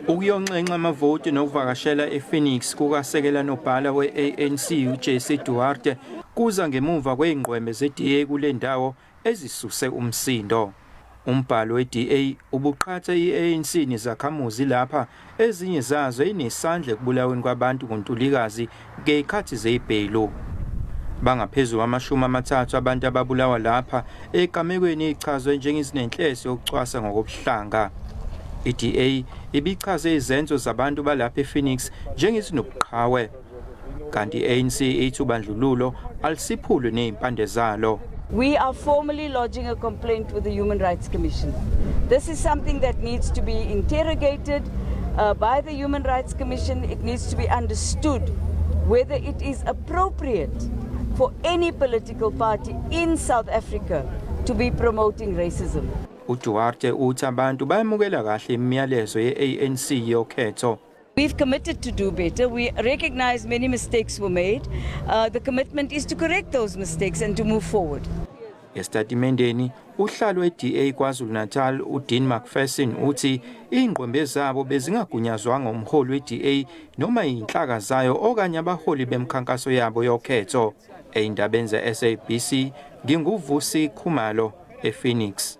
Ukuyonxenxa amavoti nokuvakashela ePhoenix kukasekela nobhala we-ANC uJesse Duarte kuza ngemuva kwezingqwembe ze-DA kule ndawo ezisuse umsindo. Umbhalo we-DA ubuqhatha i-ANC nezakhamuzi lapha ezinye zazo ezinesandla ekubulaweni kwabantu ngoNtulikazi ngezikhathi zezibhelu. Bangaphezu kwama-30 abantu ababulawa lapha egamekweni ezichazwe njengezinenhloso yokucwasa ngokobuhlanga. I-DA ibichaze izenzo zabantu balapha ePhoenix njengezinobuqhawe. Kanti i-ANC ithi ubandlululo alusiphulwe nezimpande zalo. We are formally lodging a complaint with the Human Rights Commission. This is something that needs to be interrogated by the Human Rights Commission. It needs to be understood whether it is appropriate for any political party in South Africa to be promoting racism. uDuarte uthi abantu bayamukela kahle imiyalezo ye-ANC yokhetho. We've committed to do better. We recognize many mistakes were made. The commitment is to correct those mistakes and to move forward. Esitatimendeni usihlalo we-DA KwaZulu-Natal uDean Macpherson uthi ingqwembe zabo bezingagunyazwanga umholi we-DA noma inhlaka zayo okanye abaholi bemkhankaso yabo yokhetho. Ezindabeni ze-SABC nginguVusi Khumalo ePhoenix.